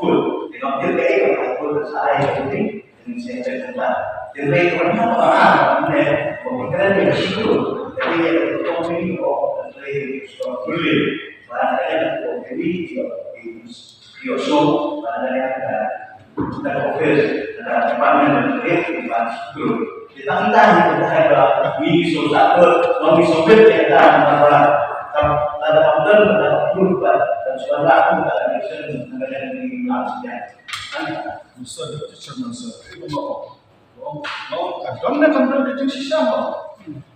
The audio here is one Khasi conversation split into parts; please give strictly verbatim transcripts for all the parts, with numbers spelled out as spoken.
Good. You know, you pay your good salary, everything. And say that, uh, you pay for nothing. Ah, and then, for the grand issue, the way you don't pay for Mister Deputy Chairman, sir, ka dei na kam dei, ka dei na kam dei,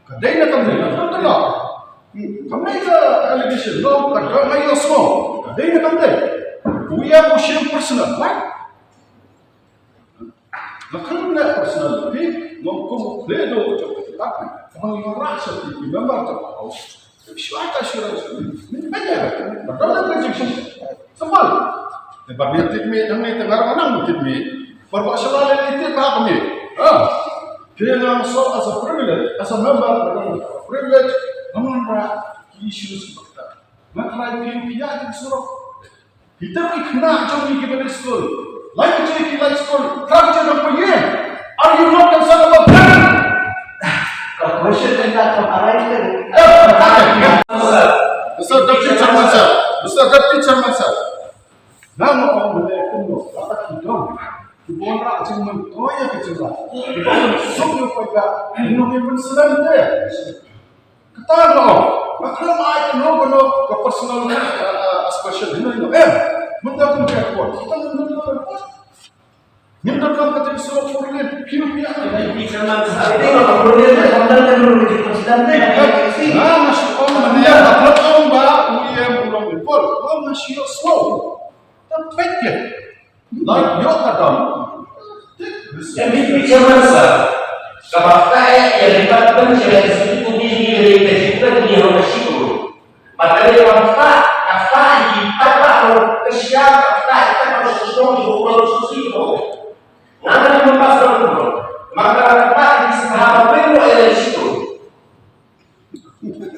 ka dei na kam dei, ka dei na kam dei, ka dei na kam dei, ka dei na kam dei. Kam dei ka allegation, no, ka dei na kam dei, ka dei na kam dei. Wi ya ko shim personal, right? Nga khlem personal, okay? Ngam kum khle do jong ka department. Ka bang ïa rah sha ki member jong ka house. Shuwa ka shuwa shuwa. Ni ba ya. Ba ka la ka jingshim. Sambal. Te ba mi tip mi, nang ni te ngar nang tip mi. Ba ba shala le ni tip ba mi. Ha. Kaya nga so as a privilege, as a member, privilege. Ngam rah ki issues ba ka. Nga try pin pia ki surok. Kita ki khynnah jong ngi kiba dei skul. Lai ka jingïalang skul. Ka jingïalang pynïeng. Are you not concerned about them? Ka question ka kam arai ka. Mister Deputy Chairman sir. Mister Deputy Chairman sir. Nga ong mynne kumno. Kata ki don. Ki bun ra jingmyntoi ïa ka jingïalang. Ki bun suk ïa ka jingïalang. Ki bun suk ïa ka jingïalang. Kata ka ong, nga khlem ai kano kano ka personal, uh, uh, expression hynrei nga em. Mynta kum ka report, kita ngim don ka report. Ngim don ka kata ka surok four lane, phi phi ïa ka. Nga nga shu ong mynne nga khlem ong ba u ïa u long report. Nga nga shu ïohsngew. Ta peit ïa. Like, ïoh ka dam. M D C chairman sir, kaba ktah ïa ka department sha ka executive committee ka dei ka jingkren ïa ka shikuru. Bad ka dei kaba ktah, ka ktah ïa ki paidbah ka sha ka ktah ïa ka shnong ïa ka shnong. Nga nga dei member shnong. Nga nga ktah ïa ki sngewbha ba pynlong ïa ka shikuru.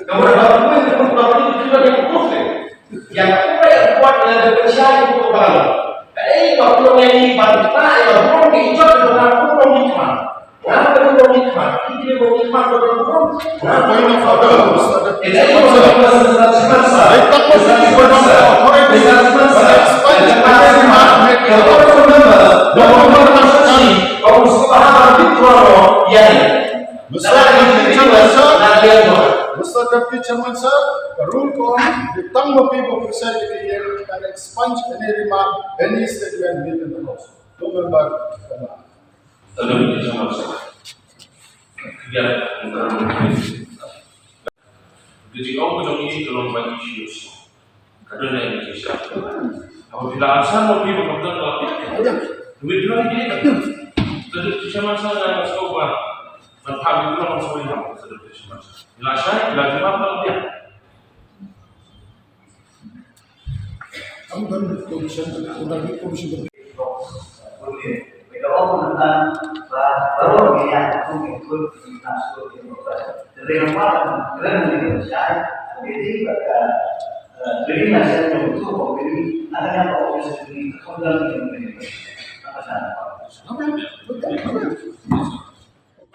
Ka mut ba kumne ka mut ba kumne ka mut ba kumne. Ïa kumne ka mut ba kumne ka mut ba kumne. Ka dei ba kumne ni ba kumne ïa kumne ki jot ba kumne ni ka. Nga ka kumne ni ka. Ki kumne ni ka ba kumne. Nga point of order. Ka dei ba kumne ka mut ba kumne. Mister Deputy Chairman sir, Mister Deputy Chairman sir, ka rule ka ong, dei tang ma phi ba phi sa ïa ka ïing, can expunge any remark, any statement made in the house. No member. Deputy Chairman sir. Ya, Ka jingaw ka jong ngi ka long ba ngi shu ïohsngew. Ka don ïa ngi shisha. Haba phi la answer ma phi ba ka don ka la phi. Withdraw ïa ngi. Ka don shisha, man sa nga sngewbha ban phah withdraw, man sa ïa ka don shisha, man sa. Phi la shai, phi la jubab, ka la phi.